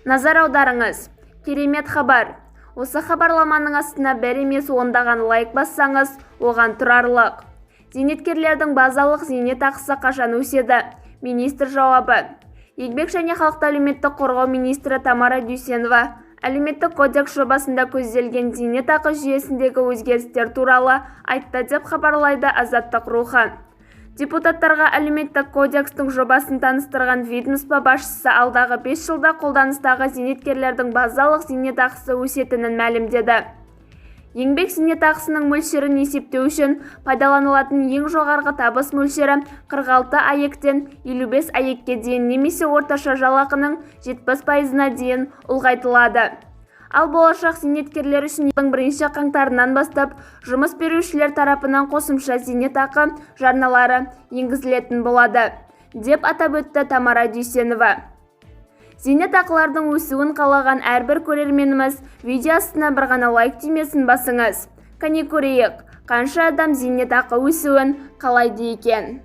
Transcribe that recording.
Назар аударыңыз! Керемет хабар! Осы хабарламаның астына бір емес, ондаған лайк бассаңыз, оған тұрарлық. Зейнеткерлердің базалық зейнетақысы қашан өседі? Министр жауабы. Еңбек және халықты әлеуметтік қорғау министрі Тамара Дүйсенова Әлеуметтік кодекс жобасында көзделген зейнетақы жүйесіндегі өзгерістер туралы айтты деп хабарлайды «Азаттық Рухы». Депутаттарға Әлеуметтік кодекстің жобасын таныстырған ведомство басшысы алдағы 5 жылда қолданыстағы зейнеткерлердің базалық зейнетақысы өсетінін мәлімдеді. Еңбек зейнетақысының мөлшерін есептеу үшін пайдаланылатын ең жоғарғы табыс мөлшері 46 АЕК-тен 55 АЕК-ке дейін немесе орташа жалақының 70 пайызына дейін ұлғайтылады. Ал болашақ зейнеткерлер үшін жылдың бірінші қаңтарынан бастап жұмыс берушілер тарапынан қосымша зейнетақы жарналары енгізілетін болады, деп атап өтті Тамара Дүйсенова. Зейнетақылардың өсуін қалаған әрбір көрерменіміз видео астына бір ғана лайк түймесін басыңыз. Кәне, көрейік, қанша адам зейнетақы өсуін қалайды екен?